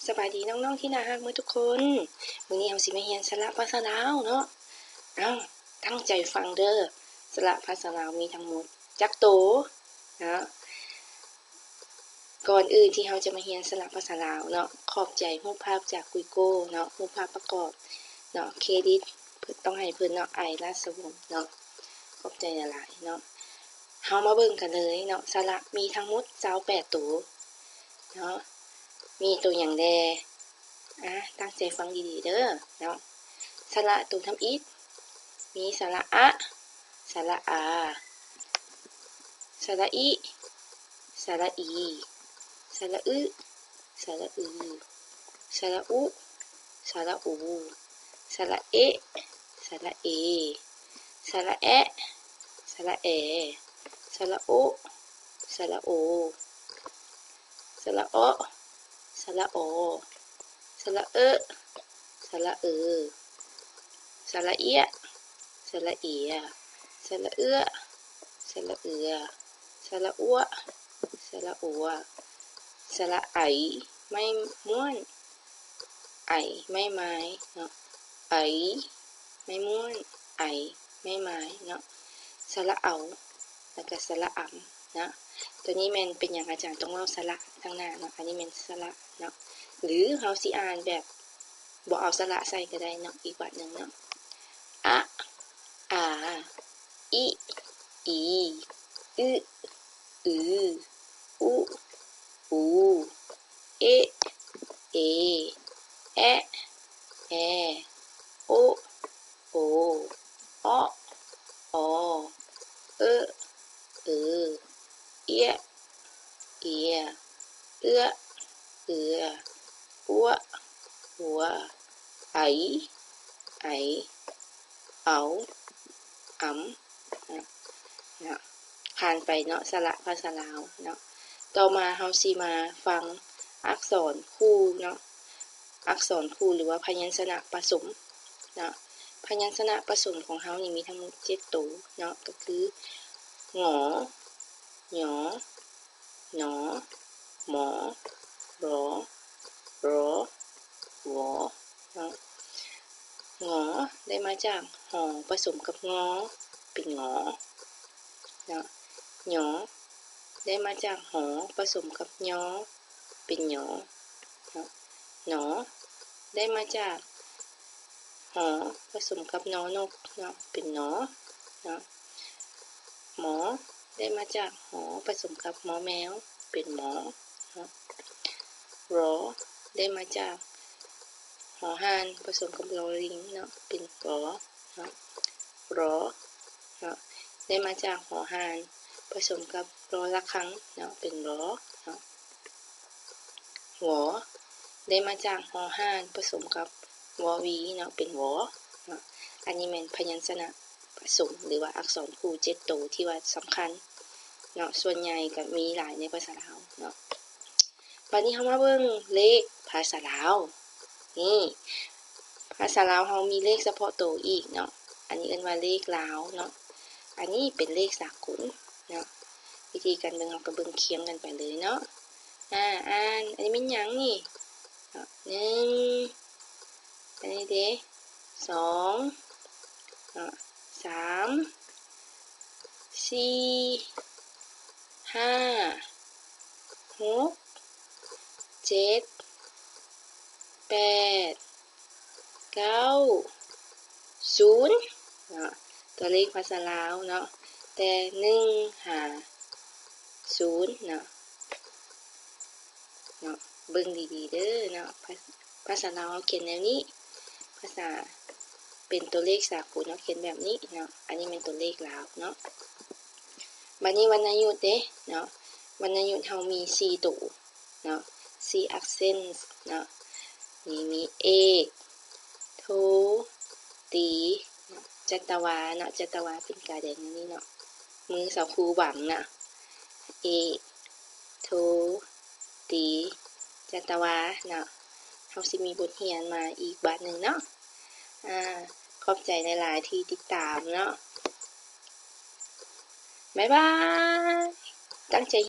ສະບາຍດີນ້ອງໆທີ່ໜ້າຮັກໝົດທຸກຄົນ. ມື້ນີ້ເຮົາຊິມາຮຽນສະຫຼະພາສາລາວເນາະ. ເອົ້າ, ຕັ້ງໃຈຟັງເດີ້. ສະຫຼະພາສາລາວມີທັງໝົດຈັກໂຕເນາະ? ກ່ອນອື່ນທີ່ເຮົາຈະມາຮຽນສະຫຼະພາສາລາວເນາະ, ຂອບໃຈຮູບພາບຈາກກຸຍໂກເນາະ, ຮູບພາບປະກອບເນາະ, ເຄຣດິດຕ້ອງໃຫ້ເພິ່ນເນາະ, ໄອ ລາດສະວົງເນາະ. ຂອບໃຈຫຼາຍໆເນາະ. ເຮົາມາເບິ່ງກັນເລີຍເນາະ, ສະຫຼະມີທັງໝົດຊາວແປດໂຕເນາະ. ມີໂຕຫຍັງແດ່? ອາ, ຕັ້ງໃຈຟັງດີໆເດີ້ເນາະ. ສະຫຼະໂຕທຳອິດ ມີສະຫຼະອະ, ສະຫຼະອາ, ສະຫຼະອິ, ສະຫຼະອີ, ສະຫຼະອຶ, ສະຫຼະອື, ສະຫຼະອຸ, ສະຫຼະອູ, ສະຫຼະເອ, ສະຫຼະເອ, ສະຫຼະແອ, ສະຫຼະແອ, ສະຫຼະໂອ, ສະຫຼະໂອ, ສະຫຼະເອາະ, ສະຫຼະອໍ, ສະຫຼະເອະ, ສະຫຼະເອີ, ສະຫຼະເອຍ, ສະຫຼະເອຍ, ສະຫຼະເອາະ, ສະຫຼະເອຍ, ສະຫຼະເອຍ, ສະຫຼະເອຍ, ສະຫຼະເອຍ, ສະຫຼະໄອ, ໄມ້ມ້ວນ, ໄອ, ໄມ້ໄມ້ເນາະ, ໄອ, ໄມ້ມ້ວນ, ໄອ, ໄມ້ໄມ້ເນາະ, ສະຫຼະເອົາ ແລ້ວກະສະຫຼະອຳເນາະ. ໂຕນີ້ແມ່ນເປັນຫຍັງອາຈານຕ້ອງເວົ້າສະຫຼະທາງໜ້າເນາະ, ອັນນີ້ແມ່ນສະຫຼະເນາະ. ຫຼືເຮົາຊິອ່ານແບບບໍ່ເອົາສະຫຼະໃສ່ກະໄດ້ເນາະ, ອີກບາດໜຶ່ງເນາະ. ອະ, ອາ, ອິ, ອີ, ອຶ, ອື, ອຸ, ອູ, ເອ, ເອ, ແອ, ແອ, ໂອ, ໂອ, ເອາະ, ເອ, ເອີ, ເອຍ, ເອ, ເອ, ເອ, ເອ, ອວ, ອວ, ໄອ, ໄອ, ເອົາ, ອຳ, ນະ, ນະ. ຜ່ານໄປເນາະ ສະຫຼະພາສາລາວເນາະ. ຕໍ່ມາເຮົາຊິມາຟັງອັກສອນຄູ່ເນາະ, ອັກສອນຄູ່ ຫຼືວ່າພະຍັນຊະນະປະສົມເນາະ. ພະຍັນຊະນະປະສົມຂອງເຮົານີ້ມີທັງໝົດເຈັດໂຕເນາະ, ກໍຄື ງໍ, ຫຍໍ, ໜໍ, ໝໍ, ຣໍ, ຣໍ, ຫວໍເນາະ. ງໍ ໄດ້ມາຈາກ ຫໍ ປະສົມກັບ ງໍ ເປັນ ຫງໍ ເນາະ. ຫຍໍ ໄດ້ມາຈາກ ຫໍ ປະສົມກັບ ຫຍໍ ເປັນ ຫຍໍ ເນາະ. ໜໍ ໄດ້ມາຈາກ ຫໍ ປະສົມກັບ ນໍນົກ ເນາະ ເປັນ ໜໍ ເນາະ. ໝໍ ໄດ້ມາຈາກ ຫໍ ປະສົມກັບ ມໍແມວ ເປັນ ໝໍ ເນາະ. ຣໍ ໄດ້ມາຈາກ ຫໍຮ່ານ ປະສົມກັບ ລໍລິງ ເນາະ ເປັນ ຣໍ ເນາະ. ຣໍ ເນາະ ໄດ້ມາຈາກ ຫໍຮ່ານ ປະສົມກັບ ລໍລະຄັງ ເນາະ ເປັນ ຣໍ ເນາະ. ວໍ ໄດ້ມາຈາກ ຫໍຮ່ານ ປະສົມກັບ ວໍວີ ເນາະ ເປັນ ວໍ ເນາະ. ອັນນີ້ແມ່ນພະຍັນຊະນະປະສົມ ຫຼືວ່າອັກສອນຄູ່ເຈັດໂຕທີ່ວ່າສຳຄັນເນາະ, ສ່ວນໃຫຍ່ກະມີຫຼາຍໃນພາສາລາວເນາະ. ບາດນີ້ເຮົາມາເບິ່ງເລກພາສາລາວ. ນີ້ ພາສາລາວເຮົາມີເລກສະເພາະໂຕອີກເນາະ, ອັນນີ້ເອີ້ນວ່າເລກລາວເນາະ, ອັນນີ້ເປັນເລກສາກົນເນາະ. ວິທີການເບິ່ງ ເຮົາກະເບິ່ງຄຽງກັນໄປເລີຍເນາະ. ອາ ອ່ານ ອັນນີ້ແມ່ນຫຍັງນີ້? ເນາະ ໜຶ່ງ ອັນນີ້ເດ ສອງ ເນາະ ສາມ ສີ່ ຫ້າ ຫົກ ເຈັດ ແປດ ເກົ້າ ສູນ ເນາະ. ຕົວເລກພາສາລາວເນາະ ແຕ່ໜຶ່ງຫາສູນເນາະ. ເນາະ ເບິ່ງດີໆເດີເນາະ, ພາ ພາສາລາວເຮົາຂຽນແນວນີ້, ພາສາ ເປັນຕົວເລກສາກົນເຮົາຂຽນແບບນີ້ເນາະ, ອັນນີ້ແມ່ນຕົວເລກລາວເນາະ. ບາດນີ້ວັນນະຍຸດເດເນາະ, ວັນນະຍຸດເຮົາມີສີ່ໂຕເນາະ, ສີ່ accent ເນາະ. ນີ້ມີເອກ ໂທ ຕີ ເນາະ, ຈັດຕະວາເນາະ, ຈັດຕະວາເປັນກາແດງແນວນີ້ເນາະ, ມືສາວຄູຫວັງເນາະ, ເອກ ໂທ ຕີ ຈັດຕະວາເນາະ. ເຮົາຊິມີບົດຮຽນມາອີກບາດໜຶ່ງເນາະ. ອາ ຂອບໃຈຫຼາຍໆທີ່ຕິດຕາມເນາະ. ບາຍບາຍ. ຕັ້ງໃຈ